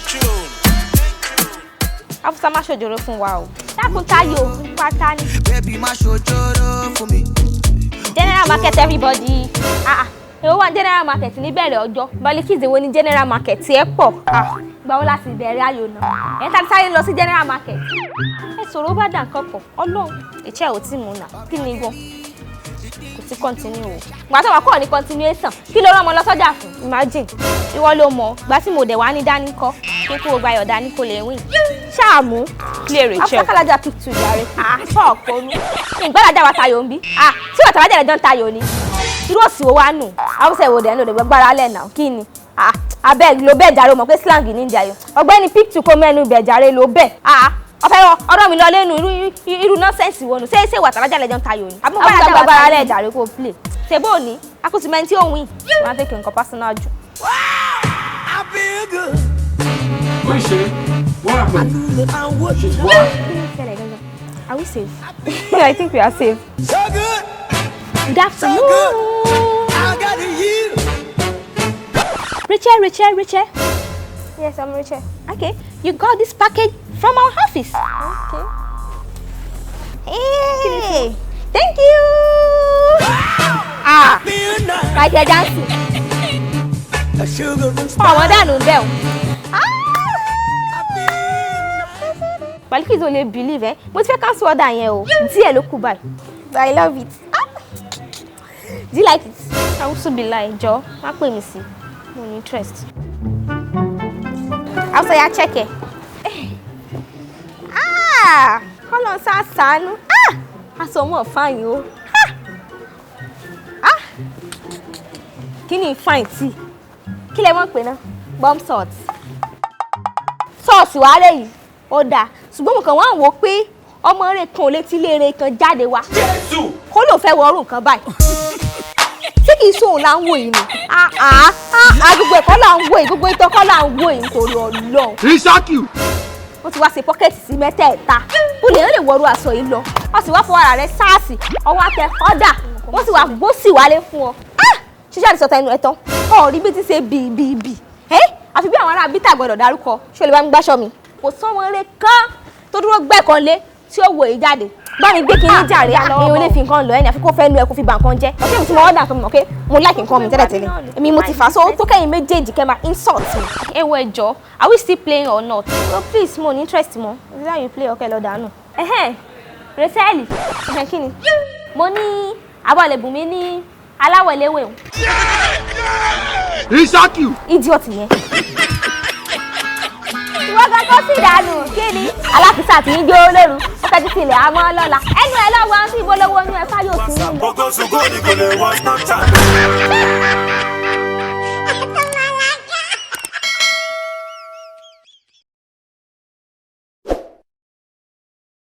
tune. Afusa, má ṣòjòrò fún wa o. Dákun, tayo pátá ni. Baby, má ṣòjóró fún mi. General market, everybody. Ah ah, èwo wà ní general market níbẹ̀rẹ̀ ọjọ́? Balikis, èwo ní general market tí ẹ pọ̀? Ah, ìgbà wo láti bẹ̀rẹ̀ ayò náà? Ẹ̀ ń tàbí sáré lọ sí general market. Ẹ sọ̀rọ̀ bá dà nǹkan pọ̀. Ọlọ́run ìṣe ò tí mú nà. Kí ni gan? Kò sí continue o. Gbà tó wà kọ́ ní continuation. Kí ló rán ọmọ lọ sọ́jà fún? Imagine. Ìwọ ló mọ̀. Gbà tí mo dẹ̀ wá ní dání kọ́. Kí kó o gba ayọ̀ dání kó lè win. Ṣáàmú. Clear, Rachel. After pick two jàre. Ah, ṣọ́ọ̀kọ́ olú. Ìgbàlájà wa tayò ń bí. Ah, tí wàtà wájà rẹ̀ jọ ń tayò ni. Irú òsì wo wá nù? Haúsá ìwò dẹ̀ ń lò lè gbára lẹ̀ náà. Kí ni? Ah, abeg, ló bẹ́ẹ̀ jàre. O mọ̀ pé slang ní ìjà yìí. Ọ̀gbẹ́ni, pick two, kó mẹ́nu ibẹ̀ jàre, ló bẹ́ẹ̀. Ah, ọ̀fẹ́ ọ̀rọ̀ mi lọ lẹ́nu. Irú nonsense wo nù? Ṣé wàtà wájà rẹ̀ jọ ń tayò ni? Àbúgbàlájà wa gbára lẹ̀ jàre, kó play. Ṣé bó ní? Akútìmẹ́ntì òun win. Máa tẹ̀kẹ̀ nǹkan personal jù. I feel good. What is she? What happened? I would. She's what? Are we safe? I think we are safe. So good. Good afternoon. I got you. Rachel, Rachel, Rachel. Yes, I'm Rachel. Okay, you got this package from our office. Okay. Hey, thank you. Ah, Feel nice. Michael Jackson. A sugar and spice. Ọmọ dànù bẹ́ẹ̀ o. I feel nice. Balikis, ò lè believe ẹ. Mo ti fẹ́ cancel order yẹn o. Díẹ̀ ló kù báyìí. But I love it. Ah. Do you like it? Awusu be lie, jọ, má pè mí sí. Mo ní interest. Hausa ya check ẹ. Ah! Kọ́lọ̀ sá sànú. Ah! Aṣọ mọ̀ fine o. Ah! Ah! Kí ni fine tí? Kí lẹ mọ̀ pé náà? Bomb salt. Sọ́ọ̀sì wàá rẹ̀ yìí, ó dáa. Ṣùgbọ́n mo kàn wá ń wò ó pé ọmọ rẹ̀ kan ò lè tí léere kan jáde wá. Jésù! Kó ló fẹ́ wọrú nǹkan báyìí. Ṣé kìí sóhun là ń wò yìí ni? Ah ah ah, gbogbo ẹ̀kọ́ là ń wò yìí, gbogbo ìtọ́ kọ́ là ń wò yìí nítorí Ọlọ́run. Ìṣákì! Wọ́n ti wá ṣe pocket sí mẹ́tẹ̀ẹ̀ta. Ó lè wọrú aṣọ yìí lọ. Wọ́n sì wá fọwọ́ ara rẹ̀ sáàsì, ọwọ́ àtẹ ọ̀dà, wọ́n sì wá gbósì wálé fún ọ. Ṣíṣe àdìsọ́tà ẹnu ẹ̀ tán. Ọ̀rí bí ti ṣe bì bì bì. Ẹ́ àfi bí àwọn ará bítà gbọ́dọ̀ dárúkọ. Ṣé o lè bá mi gbáṣọ mi? Kò sọ́mọ eré kan tó dúró gbẹ̀kan lé tí ó wò yìí jáde. Bá mi gbé kí ní jàre, èèyàn ò lè fi nǹkan lọ ẹni àfi kó fẹ́ nu ẹ kó fi bà nǹkan jẹ́. Ọ̀kẹ́ mi tí mo order fún mi mọ̀ pé mo like nǹkan mi tẹ́lẹ̀tẹ́lẹ̀. Èmi mo ti fà so tó kẹ́yìn méjèèjì kẹ́ máa insult mi. Ẹ wo, ẹjọ́, are we still playing or not? Oh please, mo ní interest mọ́. Is that you play? Ọkẹ́ lọ dànù. Ẹ̀hẹ́n, Rachel, ẹ̀hẹ́n, kí ni? Mo ní àbọ̀lẹ̀bùn mi ní aláwọ̀ eléwé o. Ìṣákì! Idiot yẹn. Ìwọ gangan sì dànù, kí ni? Alákìísà tí ń jó lóru, ó fẹ́ títí ilẹ̀ àmọ́ lọ́la. Ẹnu ẹ lọ́wọ́ àwọn tí ìbolówó inú ẹ fáyọ̀ sí nínú. Ogo sugo ni kò lè wọ Snapchat.